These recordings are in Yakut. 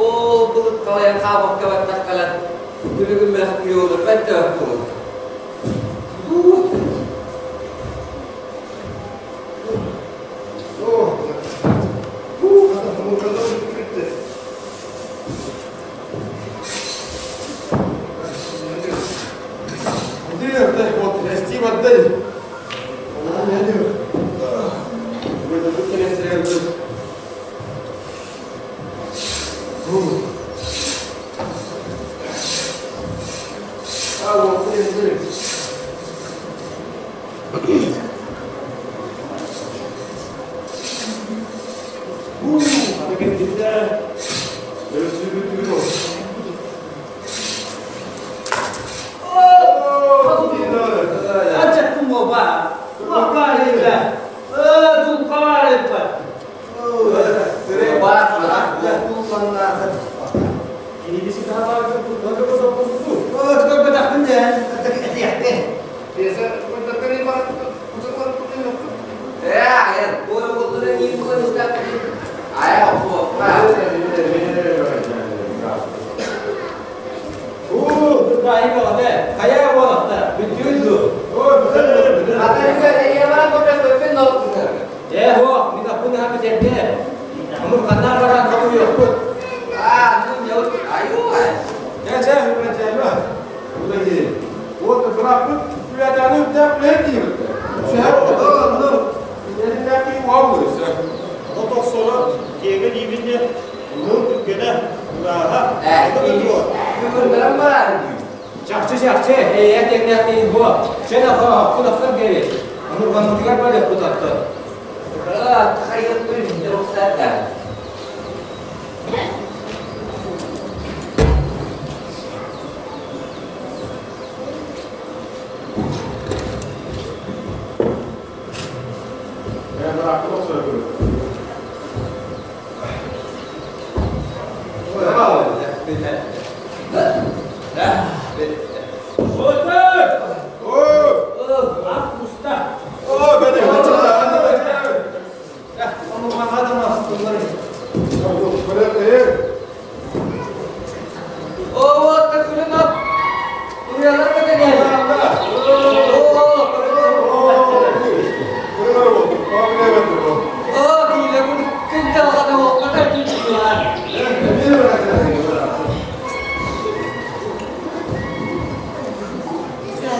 Ол былыт халайан хаалбакка баттах кэлэн күлүгүн күлүгүн бэттэ буолур.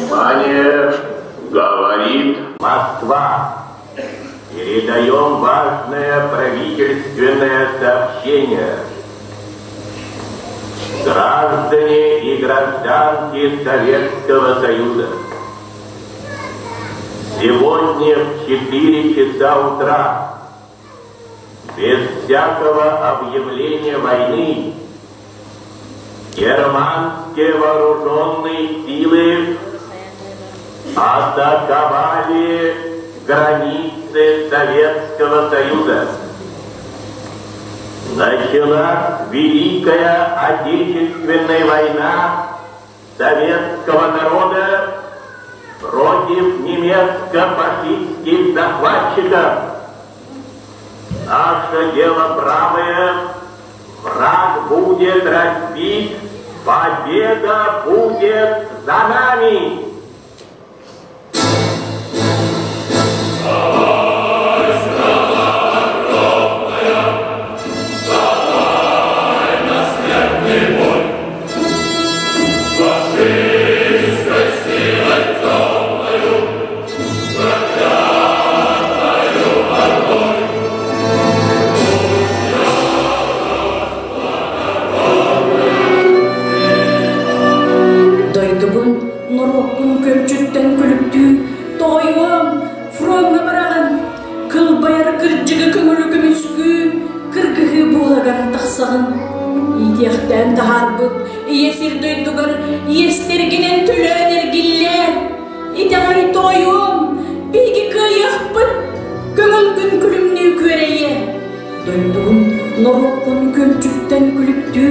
Внимание! Говорит Москва. Передаем важное правительственное сообщение. Граждане и гражданки Советского Союза, сегодня в 4 часа утра, без всякого объявления войны, германские вооруженные силы атаковали границы Советского Союза. Началась Великая Отечественная война советского народа против немецко-фашистских захватчиков. Наше дело правое, враг будет разбит, победа будет за нами! Дойдубун норуоккун көлчүттэн күлүктүү тоойуом фроҥҥа бараҕын кылбайар кырдьыгы көҥүлү көмүскүү кыргыһыы буолагар тахсаҕын иитиэхтээн таһаарбыт ийэ сир дойдугар иэстэргинэн төлөөн эргиллээр итэҕэй тоойуом биһиги кыайыахпыт көҥүлгүн күлүмнүү күөрэйиэ Дойдугун, норуоккун көлдьүттэн күлүктүү,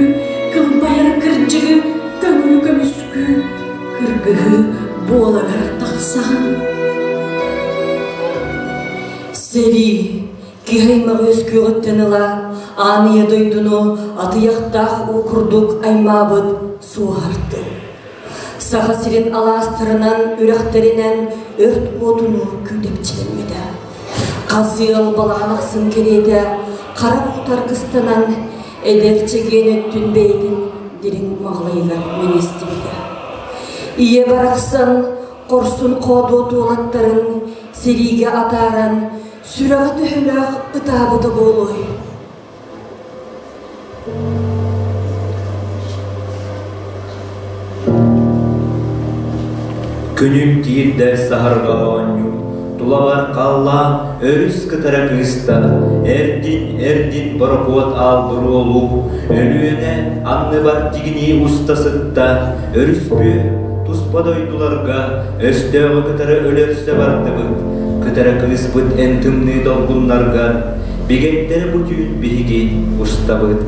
кылбайар кырдьыгы көҥүлү көмүскүү, кыргыһыы буолагар тахсаҕын. Сэрии киһи аймаҕы үөскүөҕүттэн ыла Аан ийэ дойдуну атыйахтаах уу курдук аймаабыт суоһарты. Саха сирин алаастарынан, үрэхтэринэн өрт уотунуу күүдэпчилэммитэ. Хас ыал балаҕан ахсын кэриэтэ хара кутаргыстанан, эдэр чэгиэн өттүн бэйэтин дириҥ маҕалайыгар мэҥэстибитэ. Ийэ барахсан хорсун хоодуот уолаттарын сэриигэ атааран, сүрэҕэ төһөлөөх ытаабыта буолуой? Күнүм тиирдэ саһарҕа оонньуу, тулабар халлаан өрүс кытара кыыста, эрдин, эрдин борокуот аал буруолуу, Өлүөнэ анныбар тигинии уста сытта, өрүспүө туспа дойдуларга өстөөҕү кытары өлөрсө бардыбыт, кытара кыыспыт эн тымныы долгуннарга Бигэттэрэ бу түүн биһиги устабыт.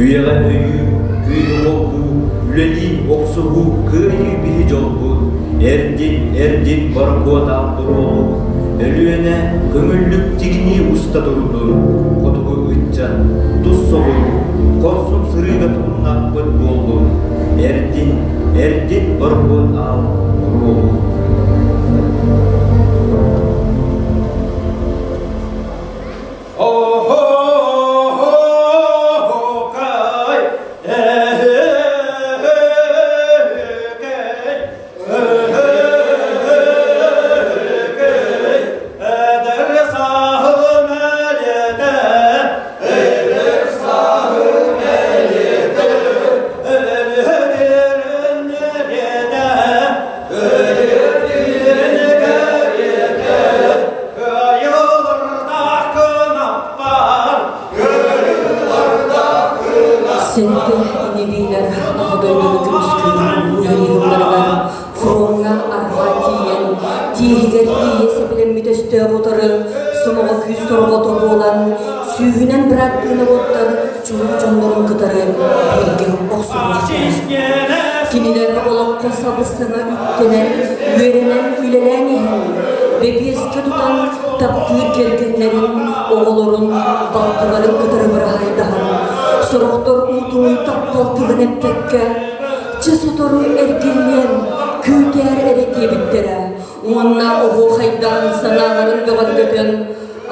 Үйэҕэ өйүү, күүһү холбуу, үлэлии охсуһуу, кыайыы биһи дьолбут. Эрдин, эрдин борокуотаах буруолуу, Өлүөнэ көҥүллүк тигинии уста турдун, хотугу ыччат, тус соҕуруу, хорсун сырыыга туруннахпыт буоллун. Эрдин, эрдин борокуот аал буруолуу. Сэнтэ инибиилэр Аҕа дойдуну көмүскүүр улуу сэрии фроҥҥа арҕаа тиийэн, тииһигэр тиийэ сэбилэммит өстөөх утары сомоҕо күүс сорҕото буолан, сүүһүнэн бырааттыы норуоттар чулуу дьоннорун кытары бииргэ охсуһуохтара. Кинилэр олоххо сабыс-саҥа үктэнэн, үөрэнэн, үлэлээн иһэн, бэбиэскэ тутан таптыыр кэргэннэрин, оҕолорун, балтыларын кытары быраһаайдаһан, сорохтор уутуҥуй таптал тылын эппэккэ, чэ сотору эргиллиэн, күүтээр эрэ диэбиттэрэ уонна оһуохайдаан санааларын бөҕөргөтөн,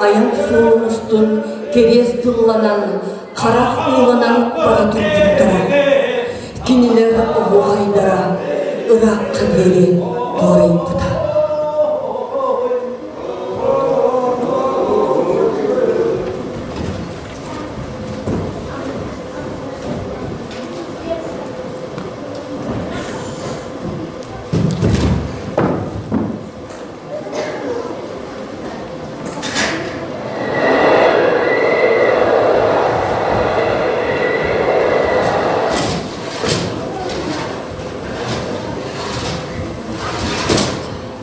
айан суолун устун кэриэс тылланан, харах ууланан бара турбуттара. Кинилэр оһуохайдара ыраахха диэри туорайбыта.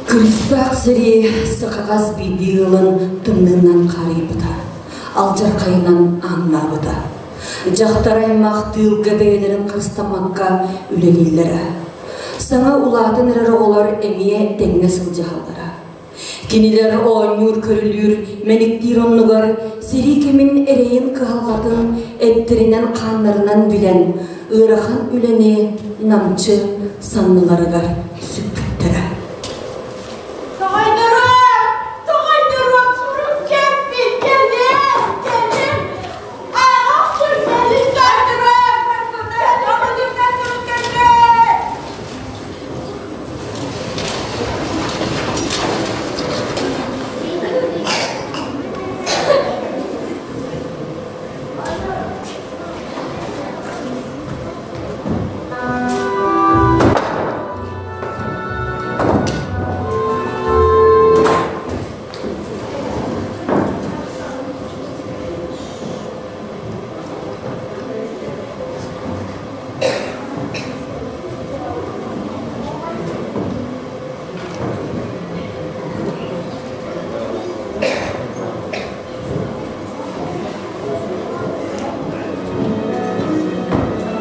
Кырыыстаах сэрии сахаҕас биирдии ыалын тымныынан хаарыйбыта, алдьархайынан ааҥнаабыта. Дьахтар аймах тыылга бэйэлэрин харыстаммакка үлэлииллэрэ. Саҥа улаатан эрэр оҕолор эмиэ тэҥҥэ сылдьыһаллара. Кинилэр оонньуур-көрүлүүр, мэниктиир оннугар сэрии кэмин эрэйин-кыһалҕатын эттэринэн-хааннарынан билэн, ыарахан үлэни намчы санныларыгар сүкпүттэрэ. Тоҕойдоруом! Тоҕойдоруом! Сурук кэлбит! Кэлин! Кэлин! Ааҕа охсун! Кэлин тоҕойдоруом! Тоҕойдоруом! Сурук кэлбит!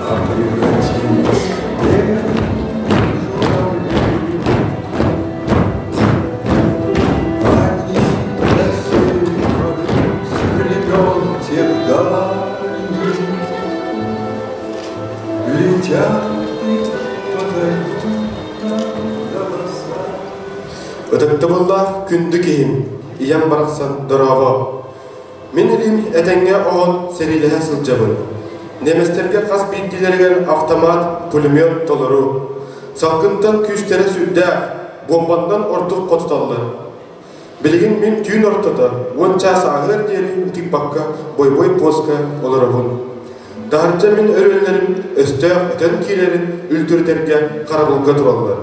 А превратились Они до севера с племен тех далеких. Притянуты подойдут нам голоса. Ытыктабыллаах күндү киһим, ийэм барахсан дорообо. Мин илиим этэҥҥэ оһон сэриилэһэ сылдьабын. Немецтэргэ хас биирдиилэригэр автомат, пулемет толору. Салгынтан күүстэрэ сүрдээх, буомбаннан ордук хотуталлар. Билигин мин түүн ортото 10 чаас ааһыар диэри утуйбакка бойбой пуоска олоробун. Таһырдьа мин өрүөллэрим өстөөх өтөн киирэрин үлтүрүтэргэ харабылга тураллар.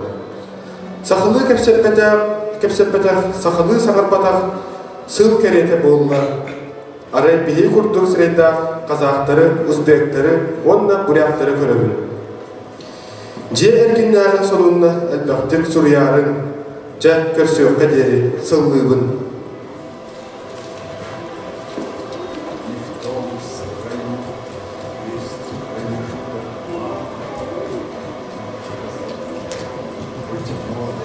Сахалыы кэпсэппэтэх, кэпсэппэтэх, сахалыы саҥарбатах сыл кэриэтэ буолла. Арай биһиги курдук сирэйдээх казахтары, узбектары уонна буряттары көрөбүн. Дьиэ эркиннээҕи сонунна элбэхтик суруйаарыҥ, дьэ көрсүөххэ диэри сыллыыбын. И в том строю есть промежуток Быть может,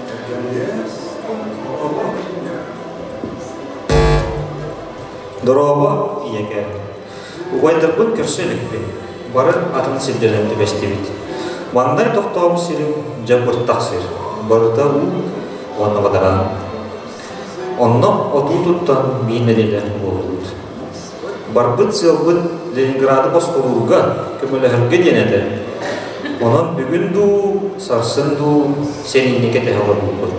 это лес около меня. Дорообо, ийэкэ. Убайдарбын көрсө иликпин. Бары атын сирдэринэн түбэстибит. Маннай тохтообут сирим дьэ быртах сир. Барыта уу уонна бадараан. Онно отуу туттан биир нэдиэлэ буоллубут. Барбыт сыалбыт Ленинграды босхолуурга көмөлөһөргө диэн этэ. Онон бүгүн дуу, сарсын дуу сэриини кэтэһэ олорбуппут.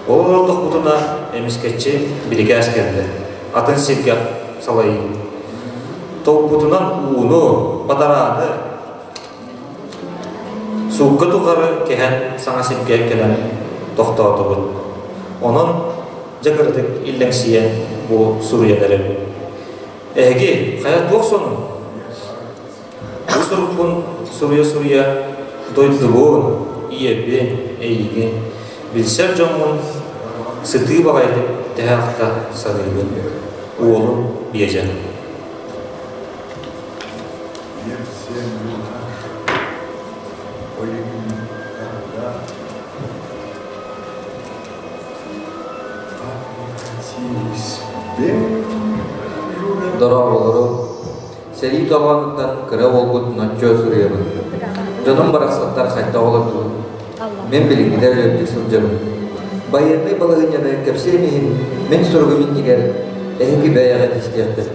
Ол олордохпутуна эмискэччи бирикээс кэллэ. Атын сиргэ салайыы. Толкутунан ууну, бадарааны суукка тухары кэһэн саҥа сиргэ кэлэн тохтоотубут. Онон дьэ кыратык иллэҥсийэн бу суруйан эрэбин. Эһиги хайа туох сонун? Бу сурукпун суруйа-суруйа дойдубун, ийэбин, эйигин, билсэр дьоммун сытыы баҕайытык тэһэ ахта саныыбын. Уолум Биэдьэн. Я в землю нашу полегли когда А покатились белые журавли. Дорооболору. Сэрии толоонуттан кыра уолгут ноччуо суруйабын. Дьонум барахсаттар хайдах олордубут. Мин билиҥҥитэ өлөрдүк сылдьабын. Байыаннай балаһыанньаны кэпсиэм иһин мин суругум иннигэр эһиги бэйэҕит истиэххит.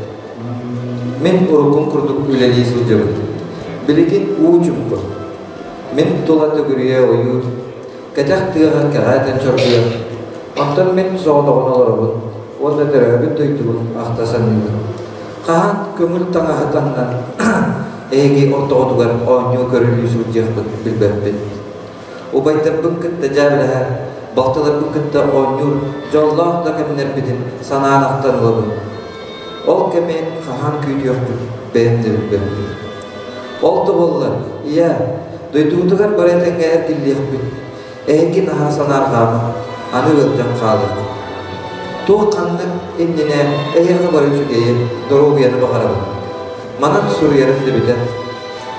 Мин уруккум курдук үлэлии сылдьабын. Билигин уу чуҥкур. Мин тула төгүрүйэ ойуур, кэтэх тыаҕа кэҕээтэн чоргуйар. Онтон мин соҕотоҕун олоробун уонна төрөөбүт дойдубун ахта саныыбын. Хаһан көҥүл таҥаһы таҥнан эһиги ортоҕутугар оонньуу көрүлүү сылдьыахпын билбэппин. Убайдарбын кытта дьээбэлэһэ, балтыларбын кытта оонньуур дьоллоох да кэмнэрбитин санаан ахтан ылабын. Ол кэми хаһан күүтүөхпүн бэйэм да билбэппин. Ол да буоллар, ийээ, дойдубутугар бары этэҥҥэ эргиллиэхпит. Эһиги наһаа санаарҕаама, аны ыалдьан хаалыаххыт. Туох ханнык иннинэ эһиэхэ бары үчүгэйи, доруобуйаны баҕарабын. Манан суруйарым да бүтэр.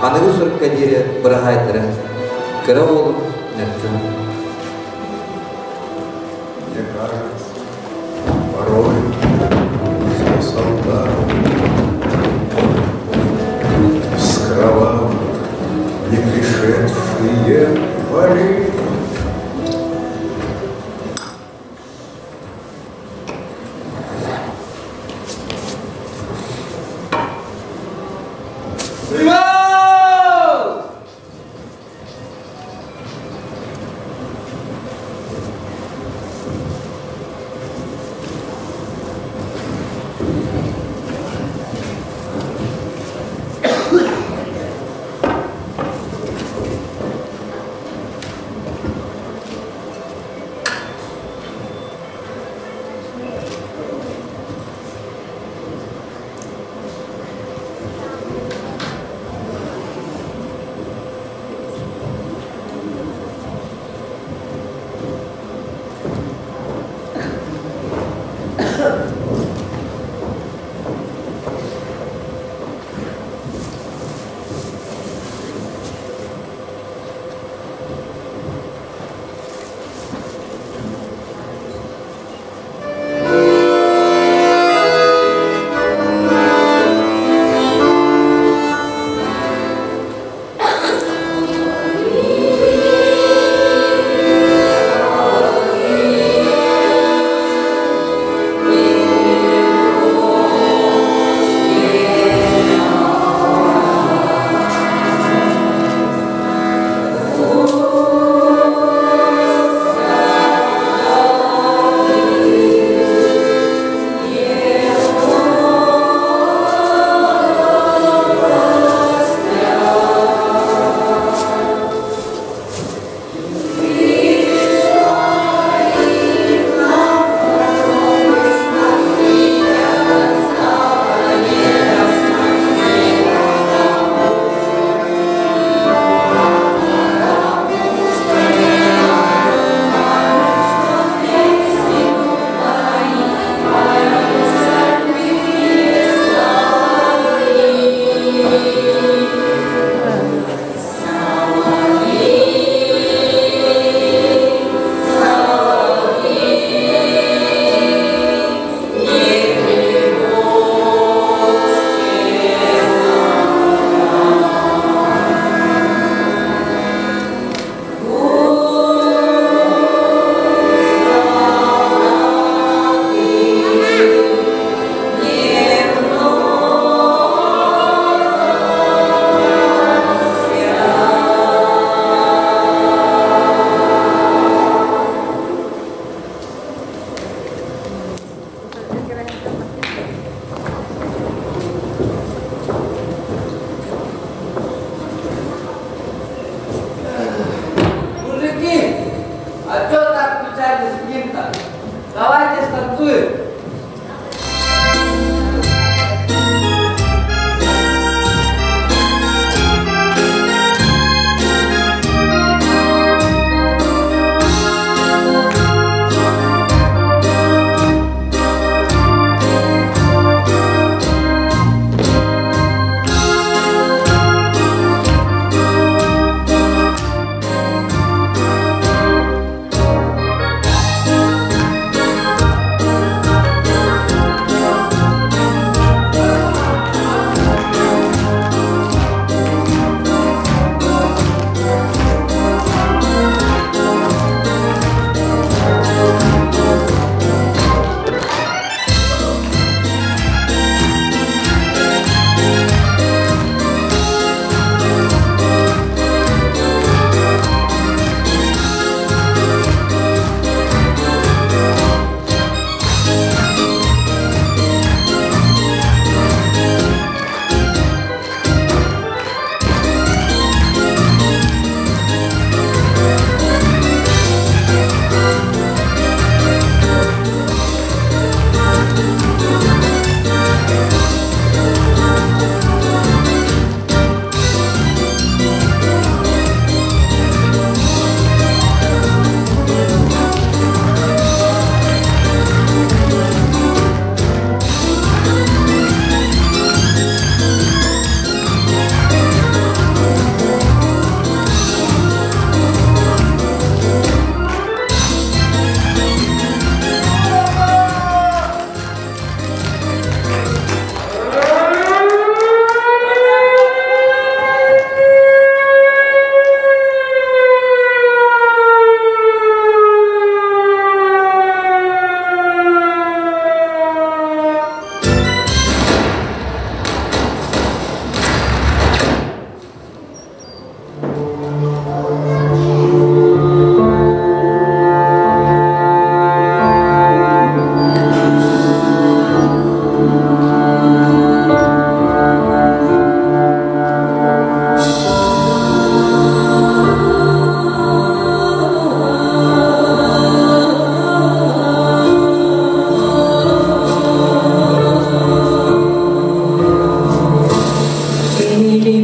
Аныгы сурукка диэри быраһаайдара. Кыра уолум Нөккүн. Мне кажется, порой, что солдат с кровавых, не пришедшие поры.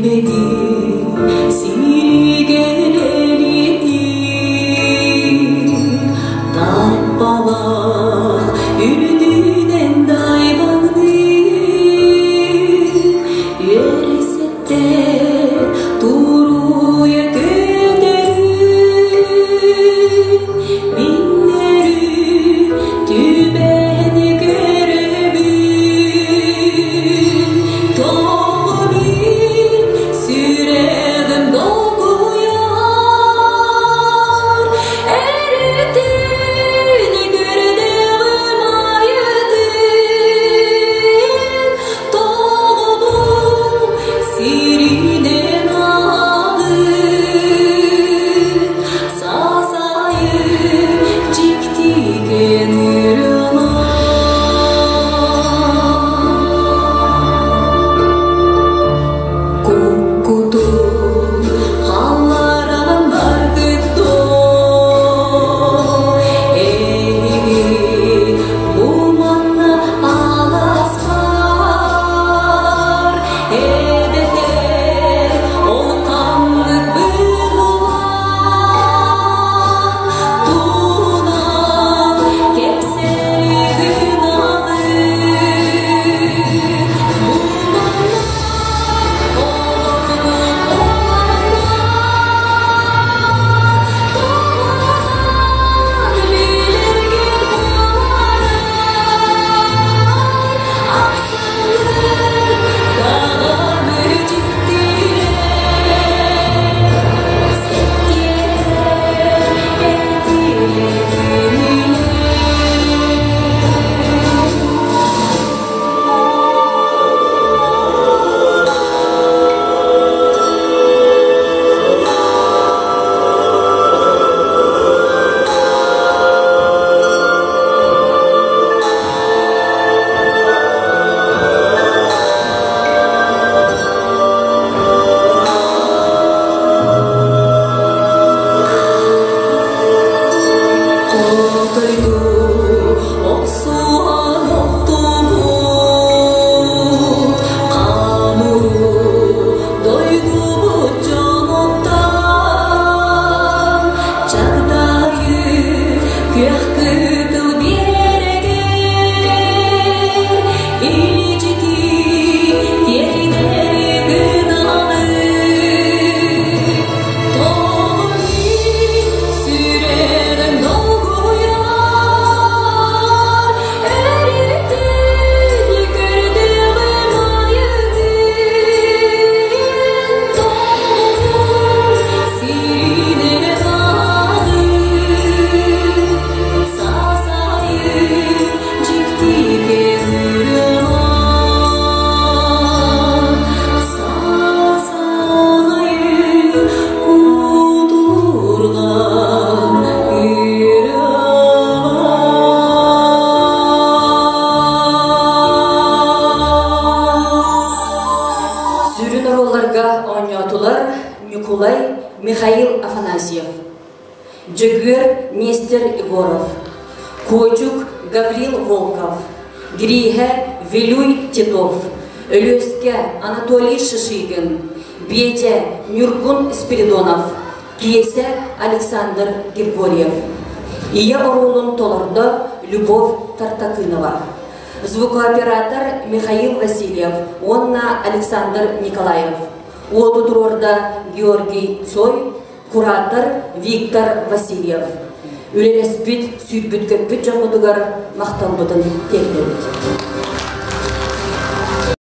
Тэлбэги сиригэр элитин Таппалаах үрдүнэн дайбаҥныы Үөрсэттэ туруйа көтөрүн Миннэрү түбэһэн көрөбүн Тоҕо мин сүрэҕим долгуйар Эртин көрдөҕүм айытын Тоҕо бу сиринэн ааҕын Сасайы дьиктиген Куккутун халларан баргытто Эһиги бу манна аласпар Эбэтэр ол ханнык быһылаан Туһунан кэпсэри гынабыт Бу манна олорбут олорбут Туһунан билэргит буолаарай Ахсыннык даҕаны дьиктилэр Сэттиэлэр этилэр кинилэр Хотойду охсуһан охтубут, Хаамуру дойдубут дьонуттан, Чагдаайы күөх кытыл биэрэгэр Илдьити тиэрдэр гынаны Тоҕо сүрэҕим долгуйар, Өрүтүн көрдөҕүм айытын, Тоҕобун сиринэн ааҕын, Сасайын дьикти кэҥиир Сасайын кутурган Сүрүн оруолларга оонньоотулар Ньукулай Михаил Афанасьев, Дьөгүөр Нестер Егоров, Куочук Гаврил Волков, Грииһэ Вилюй Титов, Өлүөскэ Анатолий Шишигин, Биэтэ Ньургун Спиридонов, Киэсэ Александр Григорьев. Ийэ оруолун толордо Любовь Тартакынова. Звукооператор Михаил Васильев уонна Александр Николаев. Уоту туруорда Георгий Цой, куратор Виктор Васильев. Үлэлэспит, сүүрбүт-көппүт дьоммутугар махталбытын тиэрдэбит.